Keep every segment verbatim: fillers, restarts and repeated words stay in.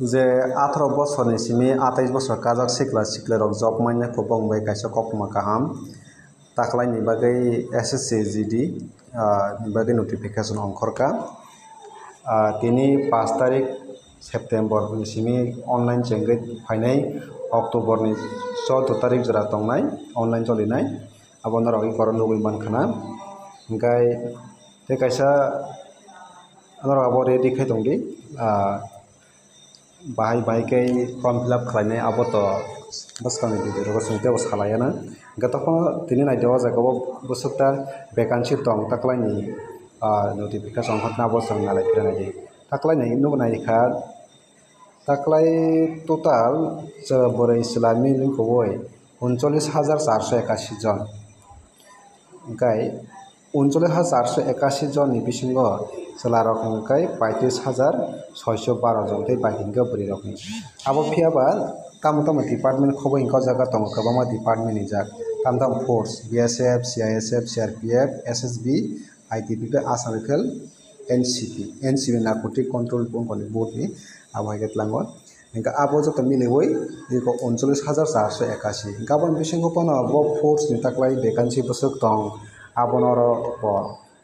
Je atharo bosorni simi atais bosor kajak sikla sikla rok job manya kubung bai kaisa koktwma kaham taklaini bagwi S S C G D, ah, ni bagwi notification ongkhorkha. Ah, tini pash tarik September ni simi online chengwi phainai October ni chordo tarik jora tongnai online cholinai. Abo norok i koro nugwi mankhana. Hingkai tei kaisa norok abo ready khai tongdi. Ah, bahai bahai khe form fill up khlainai abo to bwskangni video rogo chwng teibo salaiya na. Hingkhe tokhono tini naidi o jaga o bwswk ta vacancy tong taklaini, ah, notification hotna abo chwng nalai phira naidi. Taklaini nuknai kha taklai total chwla bwrwi chwla mili kwbwi uncholish hajar charso ekasi jon. Hingkhe uncholish hajar charso ekasi jonni bisingo chwlarok hingkhe paitris hajar soiso baro jon tei baiki hingkhe bwrwirokni. Abo phiyaba tamo tamo department khobwi hingkhe o jaga tongo kwbangma department ni jak. Tamo tamo force, B S F, C I S F, C R P F, S S B, I T B P, Assam Rifle, N C B, N C B Narcotic Control Board ni abo hai khe tlango. Hingkhe abo joto miliwi eko uncholish hajar charso ekasi. Hingkhe aboni bisingo phano bo force ni taklai vacancy bwswk tong, abono oro bo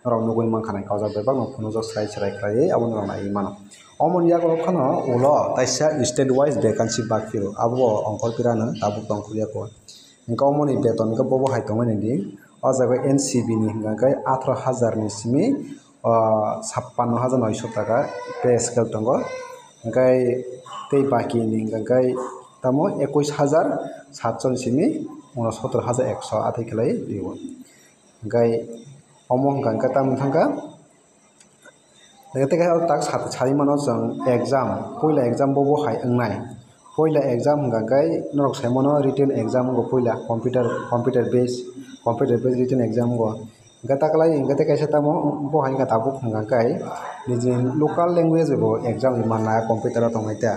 norok nugwi mankha nai khe o jaga bebak no phunukjak chwrai chwrai khlaiwi abo norok naiwi mano. Omoni yago phano ulo kaisa state wise vacancy bak phiro abo bo ongkhor pira no tabuk tong khulya kho. Hingkhe omoni beton hingkhe bobo hai tongmani di o jaga N C B ni hingkha khe atharo hajar ni simi o sappanno hajar noisho taka pay scale tongo, hingkhe tei baki ni hingkha khe tamo ekush hajar satso ni simi unosotor hajar ekso athai khlai rio. Hingkhe omo hingkha khe tamo thangkha, tei khe tak sa-, sai mano chwng exam, puila exam bobo hai wngnai, puila exam hingkha khe norok sai mano written exam wngkha puila computer, computer base, computer base written exam wngkha. Hingkhe taklai hingkhe tei kaisa tamo bo hai wngkha tabuk hwnka khe niji local language bo exam rwmannai computer o tongnai ta.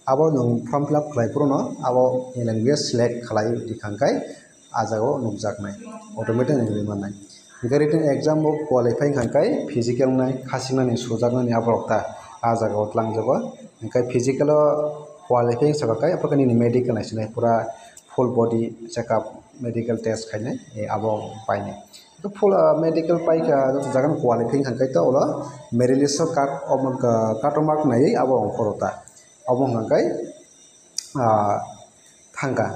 Abo nwng form fill up khlai phuru no abo ni language select khlai rikha khe ah jaga o nukjaknai, automatic nwng rwmannai. Hingkhe written exam bo qualify wngkha khe physical nai khasinani sujaknani aborok ta ah jaga o tlangjago. Hingkhe physical o qualify wngkha khe abo khe nini medical naisinai pura full body checkup medical test khainai abo painai. Full, ah, medical paikha, joto jaga no qualify wngkha khe to ulo merit list o cut, omo, ah, cut mark naiwi abo ongkhoro ta. Omo hwnka khe, ah, thangkha.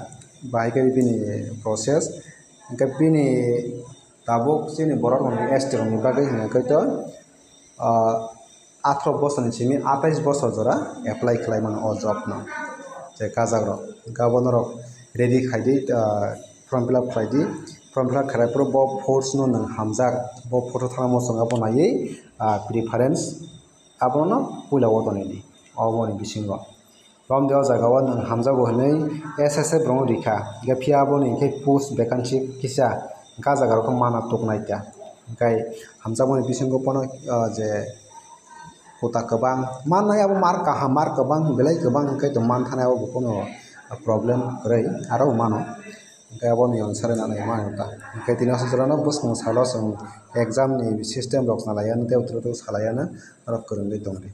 Bahai khe bini process. Hwnkhe bini tabuk chini borok rokni S T rokni bagwi hwnka khe to, ah, atharo bosorni simi atais bosor jora apply khlai mano o job no. Je kajak rok, hwnkhe abo norok ready khai di, ah, form fill up khlai di. Form fill up khlai phuru bo force no nwng hamjak, bo photo thangna muchungo abo naiwi, ah, preference abono puila o tonwi di, oboni bisingo. Romde o jaga o nwng hamjago hwnwi S S F rokno rikha, hwnkhe phiya aboni hwnkhe post vacancy kisa, hwnkhe ah jaga rok khe mana tuknai ta. Hwnkhe hamjakmani bisingo phano, ah, je kota kwbang mannai, abo mark kaham, mark kwbang, belai kwbang hwnkhe tong manthanai, abo bo phano problem kwrwi, aro mano. Hwnkhe aboni answer rwna nai mano ta. Hwnkhe tini aswk jorano bwskang salo chwng exam ni system rok salaiya, tei utro utro salaiya, norok kwrwngwi tongdi.